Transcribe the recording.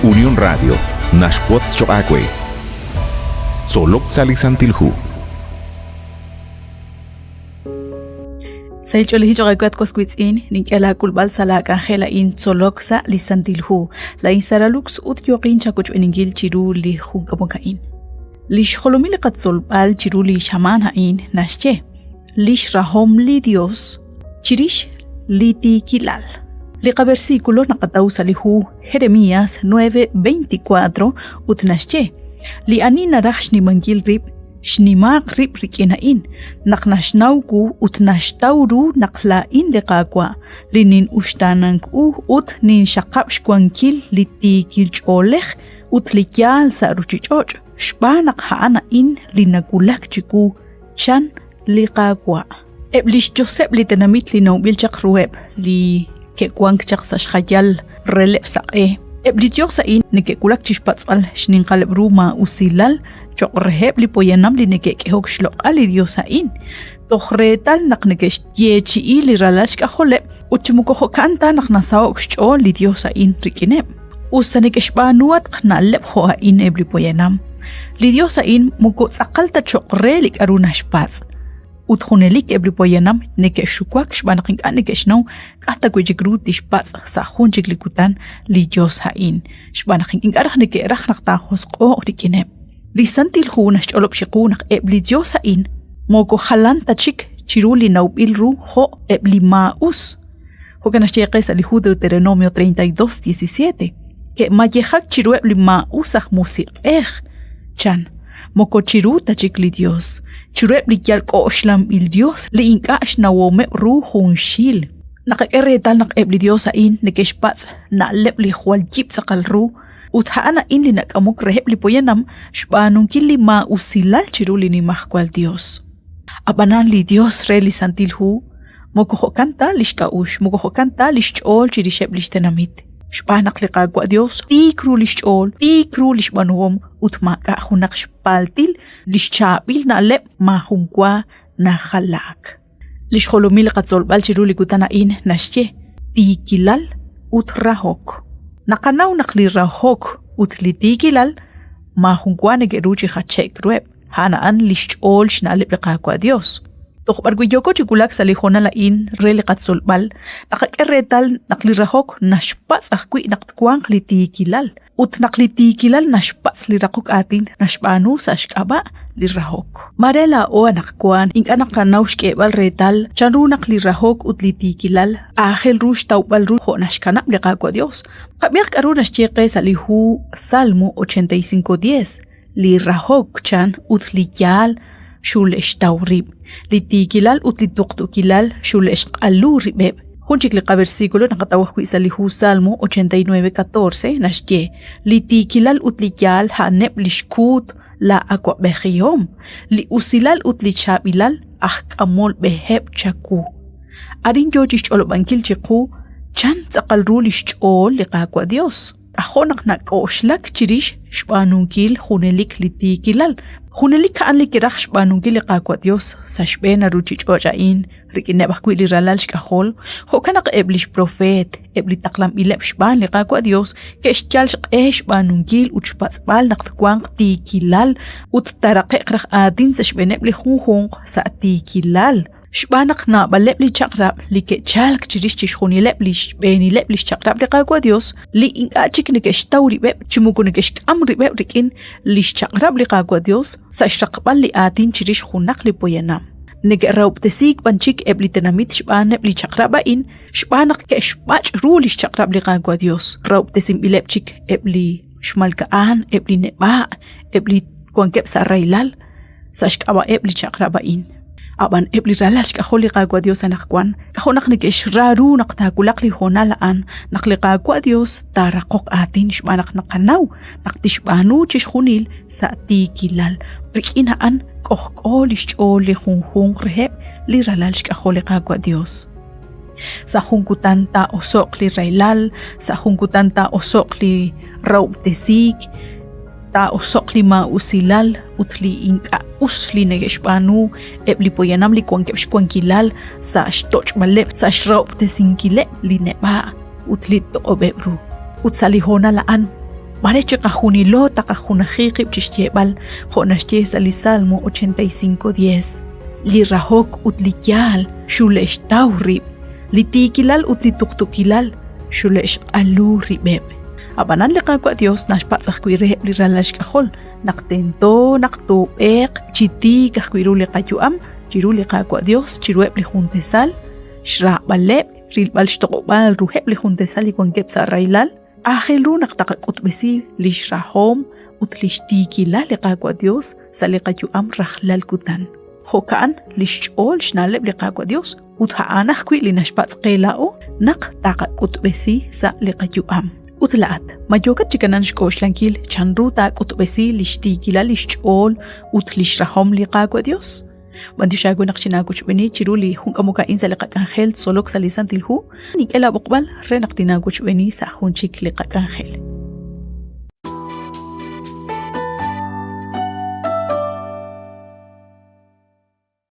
Unión Radio naxwotz choq' aawe. Tzolok sa' li Santil Hu. Sahil ch'oolejil choq' aawe at was wiitz'in, nink'e laak'ulb'al sa' laak'anjel a'in tzolok sa' li Santil Hu. Laa'in Sara Lux ut yooqin chawochb'eeninkil chiru li junkab'ok a'in. Li xjolomil li qatzolb'al chiru li xamaan a'in naxye lix rahom li Dios chirix li tiikilal. Li qaversículo naqataw sa' li hu Jeremías 9:24 ut naxye, Li ani naraj xnimankil rib', xnimaaq rib' rik'in a'in, naq naxnaw wu ut naxtaw ru naq laa'in li Qaawa', li nin'uxtaanank u ut ninxaqab' xwankil li tiikil ch'oolej ut li yaal sa' ruuchich'och', xb'aan naq a'an a'in li nawulak chiwu, chan li Qaawa'. Eb' li xyoseb' li tenamit li nawb'il chaq ruheb' li ke'wank chaq sa' xjayal releb' saq'e. Eb' li yos a'in neke'wulak chi xpatz'b'al xninqaleb' ru maa'usilal cho'q reheb' li poyanam li neke'k'ehok xloq'al li yos a'in, toj reetal naq neke'xyeechi'i li ralal xk'ajoleb' ut chi moko jo'kan ta naq nasaho'k xch'ool li yos a'in rik'ineb'. Us ta neke'xb'aanuhatq na'leb' jo' a'in eb' li poyanam, li yos a'in moko tz'aqal ta cho'q re li k'aru naxpatz'. Ut junelik eb' li poyanam neke'xuwak xb'aan naq ink'a' neke'xnaw k'a' ta wi' chik ru tixpatz' sa' jun chik li kutan li yos a'in, xb'aan naq ink'a' raj neke'raj naq taajosq'o'q rik'ineb'. Li Santil Hu naxch'olob' chiqu naq eb' li yos a'in moko jalan ta chik chiru li nawb'il ru jo' eb' li maa'us. Jo'kan naxye qe sa' li hu Deuteronomio 32:17. Ke'mayejak chiruheb' li maa'us aj musiq'ej, chan, moko chiru ta chik li Dios, chiruheb' li yal k'oxlanb'il Dios li ink'a' xnawomeb' ru junxil. Naqak'e reetal naq eb' li Dios a'in neke'xpatz' na'leb' li jwal yib' tz'aqal ru, ut a'an a'in li nak'amok reheb' li poyanam xb'aanunkil li maa'usilal chiru li Nimajwal Dios. Ab'anan li Dios re li Santil Hu moko jo'kan ta li xk'a'uxl, moko jo'kan ta li xch'ool chirixeb' li xtenamit. Xb'aan naq li Qaawa' Dios tiik ru li xch'ool, tiik ru li xb'aanuhom ut maak'a' junaq xpaltil li xchaab'il na'leb' maajunwa najalaak. Li xjolomil li qatzolb'al chiru li kutan a'in naxye tiikilal ut rahok. Naqanaw naq li rahok ut li tiikilal maajunwa neke'ru chi jache'k ruheb'. A'an a'an li xch'ool xna'leb' li Qaawa' Dios. Toj b'arwi' yooko chi wulak sa' li hoonal a'in re li qatzolb'al, naqak'e reetal naq li rahok naxpatz' ajwi' naq twanq li tiikilal, ut naq li tiikilal naxpatz' li raqok aatin naxb'aanu sa' xk'ab'a' li rahok. Maare laa'o anaqwan ink'a' naqanaw xk'eeb'al reetal chanru naq li rahok ut li tiikilal aajel ru xtawb'al ru jo' naxkanab' li Qaawa' Dios. Qab'ihaq k'aru naxye qe sa' li hu Salmo 85:10. Li rahok chan ut li yaal xule'xtaw rib', li tiikilal ut li tuqtuukilal xule'xq'alu rib'eb'. Jun chik li qaversículo naqataw ajwi' sa' li hu Salmo 89:14 naxye, Li tiikilal ut li yaal a'aneb' li xkuut la awa'b'ejihom, li usilal ut li chaab'ilal aj k'amol b'eheb' chawu. Arin yoo chixch'olob'ankil chiqu chan tz'aqal ru li xch'ool li Qaawa' Dios. K'ajo' naq nak'oxlak chirix xb'aanunkil junelik li tiikilal. Junelik a'an li kiraj xb'aanunkil li Qaawa' Dios sa' xb'een a ruuchich'och' a'in rik'ineb' ajwi' li ralal xk'ajol. Jo'kan naq eb' li xpropeet, eb' li taqlanb'ileb' xb'aan li Qaawa' Dios, ke'xyal xq'e xb'aanunkil ut xpatz'b'al naq twanq tiikilal ut taaraqe'q raj aatin sa' xb'eeneb' li junjunq sa' tiikilal. Xb'aan naq naab'aleb' li chaq'rab' li ke'chalk chirix chixjunileb' li xb'eenileb' li xchaq'rab' li Qaawa' Dios li ink'a' chik neke'xtaw rib'eb' chi moko neke'xk'am rib'eb' rik'in li xchaq'rab' li Qaawa' Dios sa' xraqb'al li aatin chirix junaq li poyanam. Neke'rahob'tesiik b'an chik eb' li tenamit xb'aaneb' li chaq'rab' a'in xb'aan naq ke'xb'ach' ru li xchaq'rab' li Qaawa' Dios. Rahob'tesinb'ileb' chik eb' li xmalka'an, eb' li neb'a', eb' li wankeb' sa' rahilal sa' xk'ab'a'eb' li chaq'rab' a'in. Ab'an eb' li ralal xk'ajol li Qaawa' Dios anaqwan, k'ajo' naq neke'xra ru naq taawulaq li hoonal a'an naq li Qaawa' Dios taaraqoq aatin xb'aan naq naqanaw naq tixb'aanu chixjunil sa' tiikilal. Rik'in a'an k'ojk'o li xch'ool li junjunq reheb' li ralal xk'ajol li Qaawa' Dios. Sa' jun kutan taa'oso'q li rahilal, sa' jun kutan taa'oso'q li rahob'tesiik, taa'oso'q li maa'usilal ut li ink'a' us li neke'xb'aanu eb' li poyanam li wankeb' xwankilal sa' xtoch'b'aleb' sa' xrahob'tesinkileb' li neb'a' ut li toq'ob'eb' ru. Ut sa' li hoonal a'an, Mare chiqajunilo taqajunaji qib' chi xyeeb'al jo' naxye sa' li Salmo 85:10. Li rahok ut li yaal xule'xtaw rib', li tiikilal ut li tuqtuukilal xule'xq'alu rib'eb'. Ab'anan li Qaawa' Dios naxpatz' ajwi' reheb' li ralal xk'ajol naq tento naq toob'eeq chi tiik ajwi' ru li qayu'am chiru li Qaawa' Dios chiruheb' li juntesal, xraab'aleb', rilb'al xtoq'ob'aal ruheb' li juntesal li wankeb' sa' rahilal, aajel ru naq taqak'utb'esi lix rahom ut lix tiikilal li Qaawa' Dios sa' li qayu'am rajlal kutan. Jo'ka'an lix ch'ool xna'leb' li Qaawa' Dios ut a'an ajwi' li naxpatz' qe laa'o naq taqak'utb'esi sa' li qayu'am. Ut laa'at, ma yookat chi kanan xk'oxlankil chanru taak'utb'esi lix tiikilal lix ch'ool ut lix rahom li Qaawa' Dios? B'antiox aawe naq xinaawochb'eeni chiru li jun k'amok a'in sa' li qak'anjel tzolok sa' li Santil Hu, nink'e laab'oqb'al re naq tinaawochb'eeni sa' jun chik li qak'anjel.